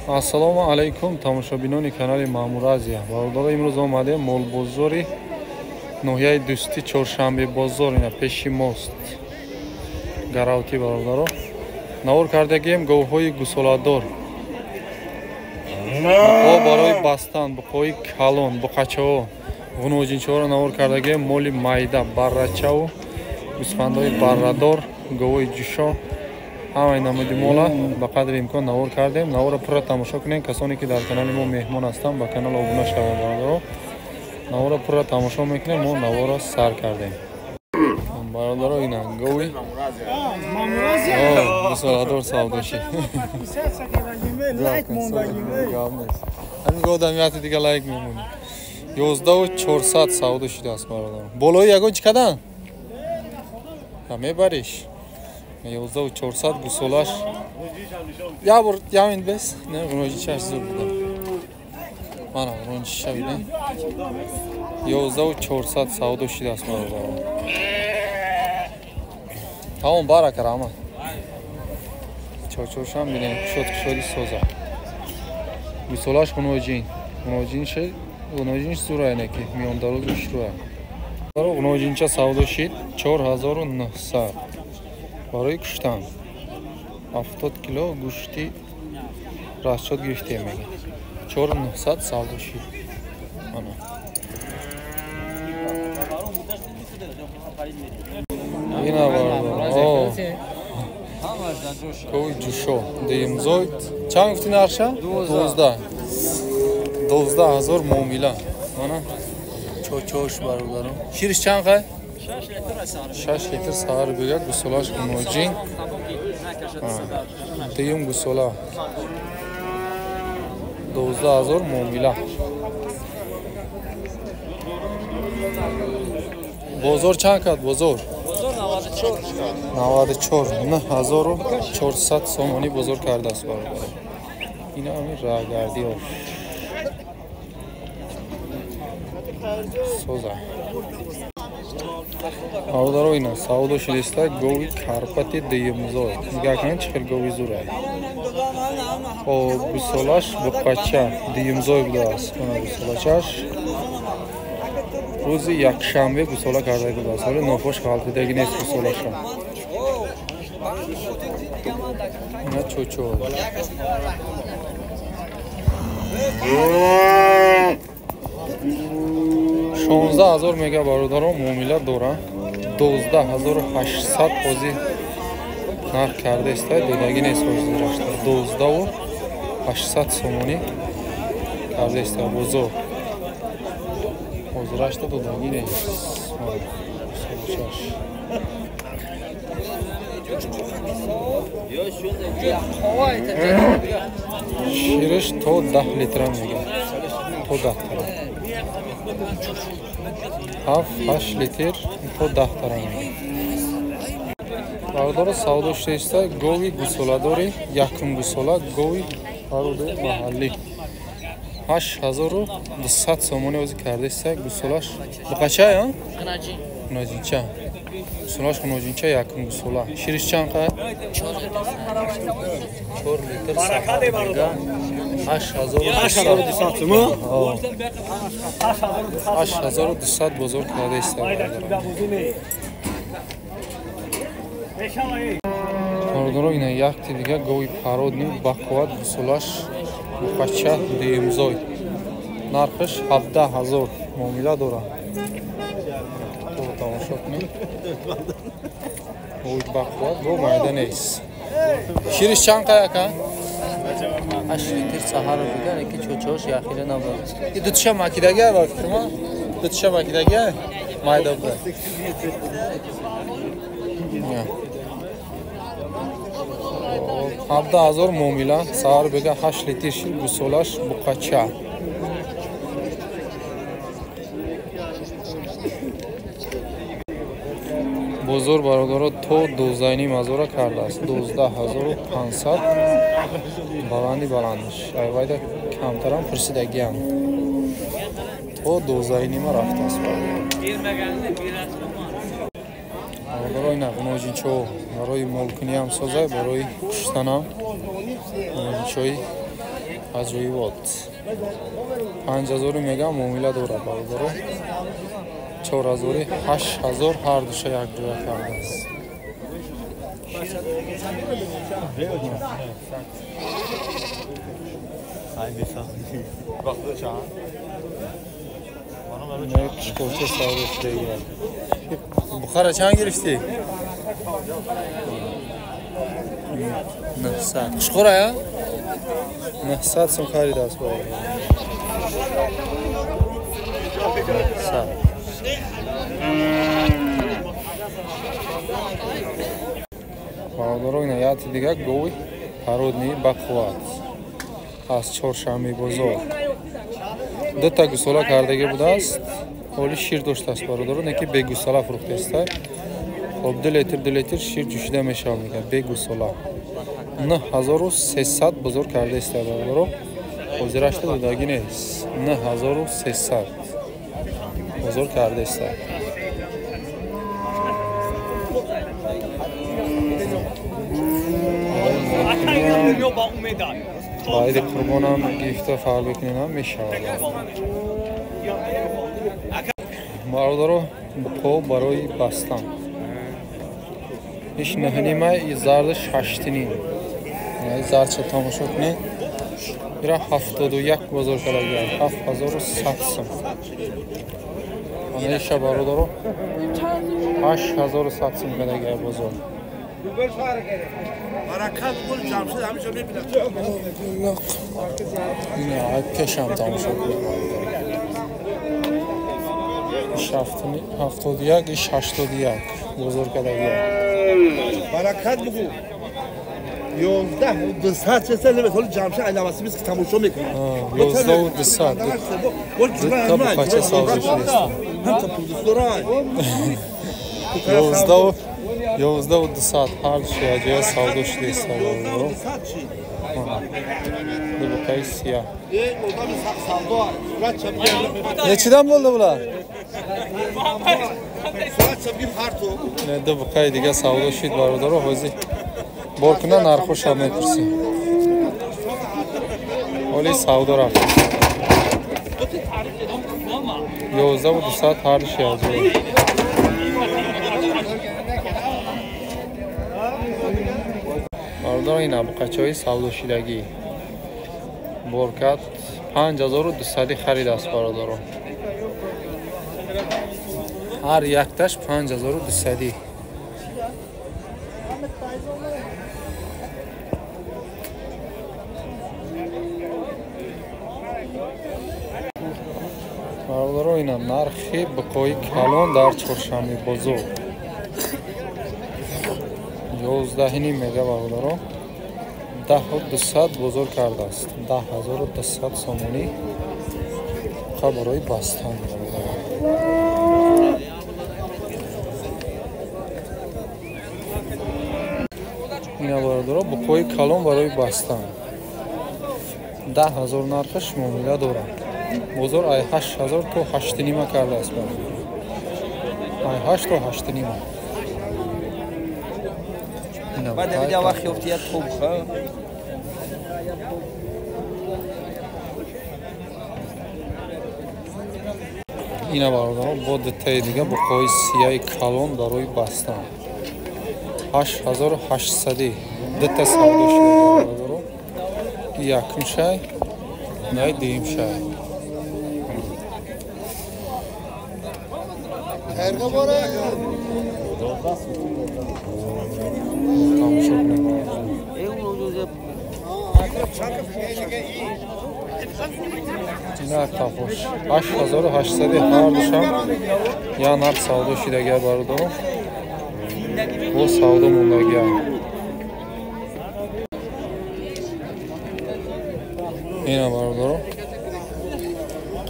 Ассалому алайкум, тамошобинони канали Маъмур Азия. Бародаро, имрӯз омадем молбозори ноҳияи Дӯстӣ, Чоршанбе бозор, ина пеши мост Гаравтӣ. Бародаро, навор кардагием говҳои гусоладор, буқҳо барои бастан, буқҳои калон, буқачаҳо, ғуноҷинчаҳоро навор кардагием, моли майда, баррачаву гӯсфандҳои баррадор, говҳои ҷушо, ҳамаи намуди мола ба қадри имкон навор кардем. Наворро пурра тамошо кунем. Касоне ки дар канали мо меҳмон ҳастанд, ба канал обуна шаванд. Бародаро, наворро пурра тамошо мекунем. Мо наворро сар кардем. Бародаро, ина гови гусоладор савдоши. Ҳамин гов дамияти дига лайк мемонӣ. 11 400 савдо шудааст, бародаро. Болои ягон чӣ кадан мебариш? 11 400, гусолаш як бор ямин бес не, ғуноҷичаш зур буда. Мана ғуноҷиша бинем. 11 400 савдо шудааст, бародаро. Тамом, барака, раҳмат. Чорчоршам бинем, кушод, кушоди соза. Гусолаш ғуноҷин, ғуноҷинш зура, ки миёндарозу шура. Ғуноҷинча савдо шид 4900 барои куштан. 70 кило гӯшти расчод гирифтем, мега. 4900 савдо шид. Ана ина, бародар, гови ҷушо дуюмзой. Чанд гуфти нарша? 12, 12 000 муомила. Мана чочош, бародаро. Шириш чанд қай? 6 литр саҳар бега. Гусолаш муноҷин, дуюм гусола, 12 000 муомила. Бозор чанд кард? Бозор 94, 9400 сомонӣ бозор кардааст, бародар. Ина ҳамин раҳгардиҳо соза, бародаро. Ина савдо шудиста гови карпати дуюмзой. Нигоҳ кунед, чӣ хел гови зурай. Хоб, гусолаш буқача, дуюмзой будааст. Ана гусолачаш рӯзи якшанбе гусола карда будааст, ҳоле нофош ғалтидаги нест гусолаша. Ина чочо 16 000 мега, бародаро, муомила дора. 12 800 ҳозир нарх кардаиста, додагӣ нест ҳозирашта. 12 800 сомонӣ кардаиста бозор ҳозирашта, додагӣ нест. Солчаш шириш то 10 литра мега, то 10 тара, 7-8 литр, то 10 тара мега. Бародаро, савдо шудааста гови гусоладори, якум гусола, гови пародаи маҳаллӣ. 8200 сомонӣ озӣ кардаиста. Гусолаш буқача ғуноҷинча, гусолаш ғуноҷинча, якум гусола. Шириш чанд қад? 4 литр саҳар мега. 8200 бозор кардаиста, бародаро. Ина якти дига гови породный, бақувват, гусолаш буқача, дуюмзой. Нархаш 17 000, муомила дорад. Тамошо кунед, гови бақувват, гов майда нест. Шириш чанд қай, ака? 8 литр саҳарро бигар, ки чочош яхира набуд. И дутиша макидагиай, ба фикрма дутиша макидагиай, майда буда. 17 000 муомила. Саҳар бега 8 литр шир, гусолаш буқача. Бозор, бародаро, то 12 500 кардааст, 12 500 баланди баландаш. Айвайда камтарам пурсидагиам, то 12,5 рафтааст, бародаро. Ина ғуноҷинчо барои молкуниам созай, барои куштанам. Ғуноҷинчои Аҷоибот. 5000 мега муомила дорад бародаро. 4000 8000 ҳар душа як ҷоя кардааст. Қушқоча савдо шудагиад. Бухара чанд гирифтӣ? 900. Қушқора я? 900 сум харидааст бародар. 900. Бародаро, ина яти дига гови пародни бақувват аз Чоршанбе бозор. Дута гусола кардагӣ будааст, ҳоли шир доштааст бародаро, не ки бегусола фурӯхтааст. Хоб 2 литр 2 литр шир ҷӯшида мешавад, мегӯяд бегусола. 9300 бозор кардааст бародаро. Ҳозирашта додагӣ нест. 9300 бозор кардааст. Баъди қурбонам гирифта фарқ бикунем мешавад. Бародаро, буқо барои бастан. Иш 9.5, зард 6.5. Зардша тамошо кунед. Ира 71 бозор кардагиам, 7100 сум. Ана иша бародаро 8100 сум кардагиам бозор. Не, пешам тамошо кунед. Иш 71, иш 81 бозор кардагиам. Баракат бугу. 11 200 часа лебет ҷамшед айламаси биз ки тамошо мекунем. 11 200. Дута бухача савдо шудааст. 11 200 ҳар шиаҷоя савдо шудааст бародаро. Ду бухаи сия. Нечидан bo'ldi bular? Ду бухаи дига савдо шуд бародаро. Ҳозир бор куна нархоша мепурсем. Ҳоли савдо рафт. 11 200 ҳар шиаҷоя. Бародаро, ин абуқачаҳои савдошидагӣ боркат 5200 харидааст бародаро. Ҳар якташ 5200. Бародаро, ина нархи буқои калон дар Чоршанбе бозор. 11.5 мега бародаро. 10200 бозор кардааст. 10200 сомонӣ қа барои бастан бародаро. Ина бародаро буқои калон барои бастан. 10000 нархаш муомила дорад. Бозор ай 8000 то 8.5 кардааст бародаро. Ай 8 то 8.5. Баъд видео вақт ёфти як тоб ха. Ина бародаро бо дутаи дига буқои сияи калон барои бастан. 8800 дута савдо шуда бародаро. Якум шай, най дуюм шай. Тамошо кунед. Ина қафош 8800 ҳар душам я нарх савдо шидагия бародаро. Бо савдо мондагия. Ина бародаро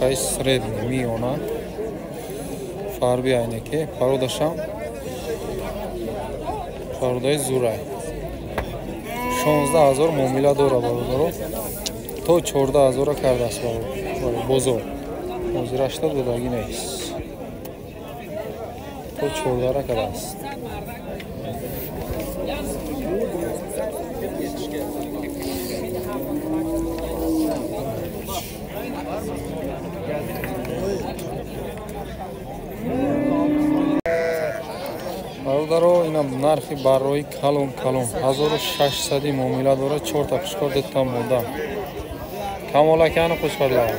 қай средний миёна фарби айне ки пародашам пародаи зурай 16000 муомила дора бародаро. То 14000 кардааст бозор. Ҳозирашта додагӣ нест. То 14 кардааст. Ина нархи барои калон калон 1600 муомила дорад, 4 та қушқор, 2 та мода. Камол акани қушқорлар.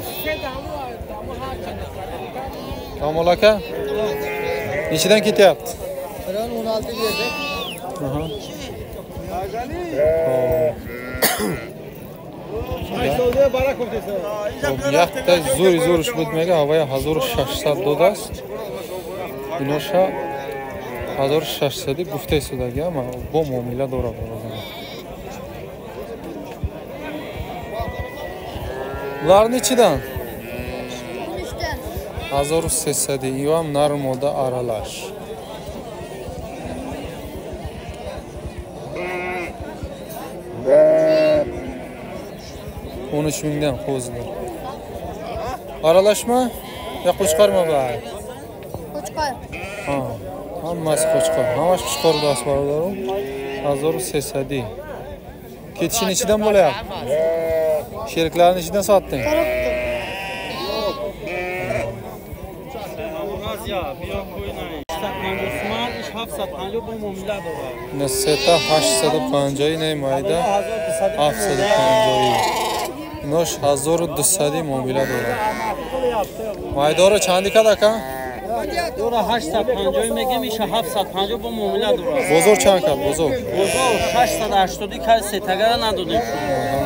Камол aka nechidan ketyapti? 16 berdik. Aha. Якта зури зурш буд мега, ҳавая 1600 додааст. Иноша 1600 гуфта истодаги, ама бо муомила дорад. Bular nechidan? 1300. Ивам нар мода аралаш. 13 mingdan qo'zilar. Aralashma yo qo'chqormi bular? Qo'chqor. Ha, hammasi qo'chqor. Hammasi qo'chqor dast barodarim. 1300. Ketishi nechidan bo'lyapti? Sheriklarni ichidan sotding? Ne seta 850 ne mayda 750. Inosh 1200 муомила дорад. Майдоро чанди кад ака? Дора 850 мегем, иша 750 бо муомила дорад. Бозор чанд кад? Бозор? Бозор 680 кад, сетагара надодем.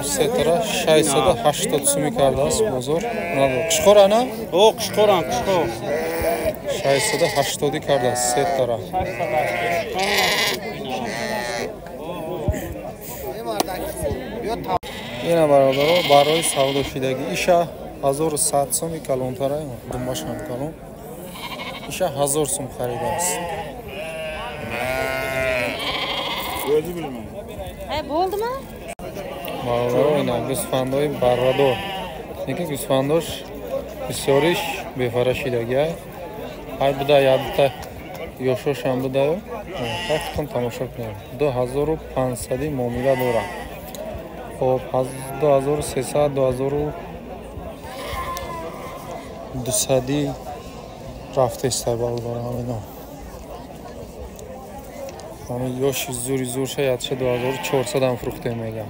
Сетара 680 суми кардааст бозор. Надод. Қушқор ана? О, қушқорам, қушқор. 680 кардааст сетара. 680. Ина бародаро барои савдошидагӣ иша 1100 суми калонтара, думбашам калон. Иша 1000 сум харидааст. Болдimi? Бародаро ина гӯсфандои баррадор. Лекин гӯсфандош бисёриш бефарашидагӣ. Ҳар буда якта ёшошам будаю. Худтон тамошо кунед. 2500 муомила дорад. Хоб 2300 2200 рафта иста бародарам ҳамино. Ҳамин ёши зури зурша ятша 2400 ам фурӯхтем мегам.